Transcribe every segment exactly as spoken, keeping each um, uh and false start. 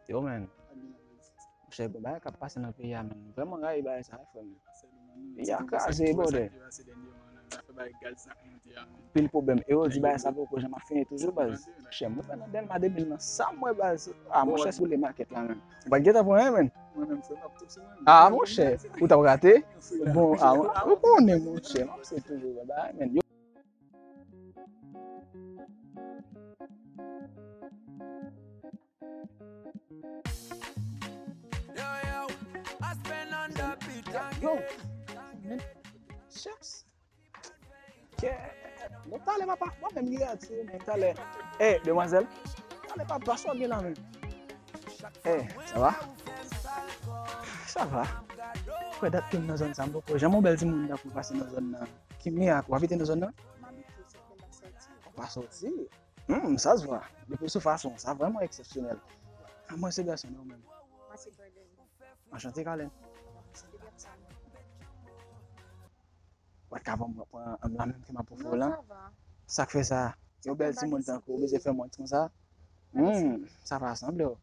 Yo, men. Monchè, gen bagay k ap pase nan peyi a, men. Vrèman rayi bagay sa, frè m. Peyi a kraze, brother. Pil pwoblèm. E yo di bagay sa poko janm ap fini toujou, baz. Monchè, mwen fè nan Dèlma de mil nan, sa m wè, baz. Ah, monchè, se boule makèt la, men. Ou pa t gentan pran anyen, men. Ah, monchè, ou t ap rate? Bon, ah, ou konnen, monchè, m ap se toujou wè bagay, men. Yo. Yo, men, shucks. Kè, bon, talè papa, mwen menm li atire, men talè. Eh, demwazèl, talè papa, sa w gen la, men? Eh, sa va? Sa va. Kwè dat ke m nan zòn sa, m poko janm wè yon bèl timoun tankou w pase nan zòn nan. Ki mirak, w abite nan zòn nan? M abite, se ke m pa sòti. Ou pa sòti? Hmm, sa se vre. Depi sou fason, sa vrèman eksepsyonèl. Ah, mwen se Gèson, men ou menm? Mwen se Carlene. Anchante, Carlene. Anchante, Gèson. Ou pa t ka ban m pran anm la menm ke m ap ofri w lan? Non, sa va. Sa k fè sa? Yon bèl timoun tankou w bezwen fè mwen konsa? Hmm, sa pa sanble w.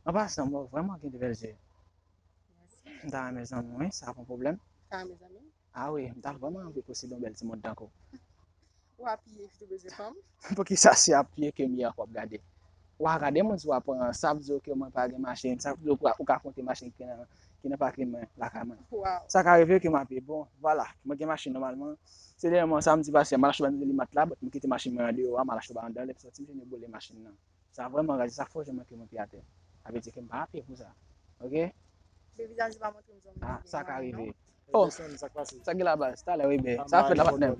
An pasan, mwen vrèman gen de bèl je. Mèsi. M ta renmen zanmi w, wi, sa pa yon pwoblèm. Ou ta renmen zanmi m? Ah wi, m ta vrèman anvi posede yon bèl timoun tankou w. Ou apiye, si w bezwen fanm. Poukisa se apiye ke m ye a w ap gade? W a gade moun si w ap pran, sa ap di w ke mwen pa gen machin, sa ap di w ou ka konte machin ki nan, ki nan pakin mwen, lakay mwen. Sa ka rive ke m apiye. Bon, vwala, mwen gen machin nòmalman. Se dènye mwa, samdi pase, m al achte bagay nan Delimat la, but m kite machin mwen andeyò a, m al achte bagay anndan, lè m sòti, m jwenn yo boule machin nan. Sa vrèman raje, sa fò jan mwen ke mwen pye atè. Sa vle di ke m pa apiye pou sa. Oke? Men vizaj ou pa montre m jan ou... Ah, sa ka rive. Oh, sa k gen la baz? Talè, wi, ben. Sa fèt la, patnè m?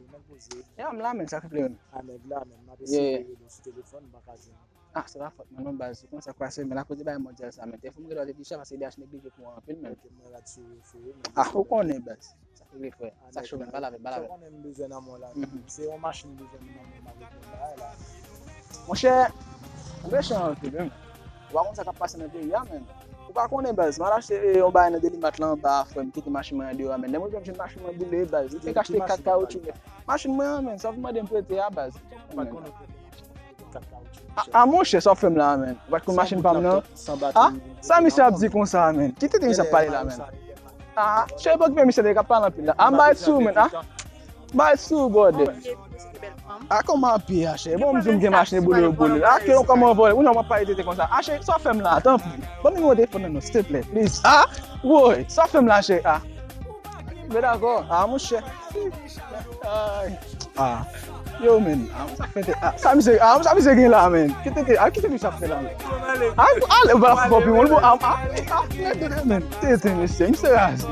Ya, m la, men, sa k fèt, men? Ah, nèg la, men, m ap eseye rele w sou telefòn, m pa ka jwenn ou. Ah, se pa fòt mwen non, baz. Ou konn sa k pase, men akoz de bagay mondyal sa, men, telefòn mwen gen dwa te pi chè, paske D H neglije pou anpil, men. Ok, mwen rad sou, sou yo, men. Ah, ou konnen, baz. Sa k rive, frè? Sa cho, men, pale avè m, pale avè m. Ou konnen m bezwen nan mwen la. Mhm. Se yon machin m bezwen nan men m avèk yon bagay la. Monchè, ou mechan anpil, wi. Ou pa konn sa k ap pase nan peyi a, men. Ou pa konnen, baz. M al achte, eh, yon bagay nan Delimat la anba, frè m, kite machin mwen andeyò a, men. Lè mwen vin jwenn machin mwen boule, baz. Ou te ka achte kat kawotchou nèf. Machin mwen an, men, sa w vin mande m prete a, baz. Ou pa t konn prete machin, kat kawotchou. Ah, ah, monchè, sa w ap fè m la, men. Ou pa t konn machin pa m nan? Ah, sa misye ap di konsa, men? Ki tenten misye ap pale la, men? Ah, cheri, pa okipe misye, li k ap pale anpil la. Ah, m bay sou, men, ah. M bay sou, brother. Ah, kòman apiye a, cheri? Bon, m di w m gen machin boule, boule. Ah, ke yon kòman vòlè? Ou nan w ap pale tenten konsa. Ah, cheri, sa w fè m la, tanpri. Ban m nimewo telefòn nan non, silteplè, please. Ah, woy, sa w fè m la, cheri? Ah. Men dakò. Ah, monchè. Ay. Ah. Yo, men. Ah, sa fè te, ah, sa misye, ah, sa misye gen la, men. Kite, kite, ah, kite misye ap fè la, men. Ah, ale, ou va fè pi won, ah, ah, ah, men, men, men. Tete, mesye, misye raze.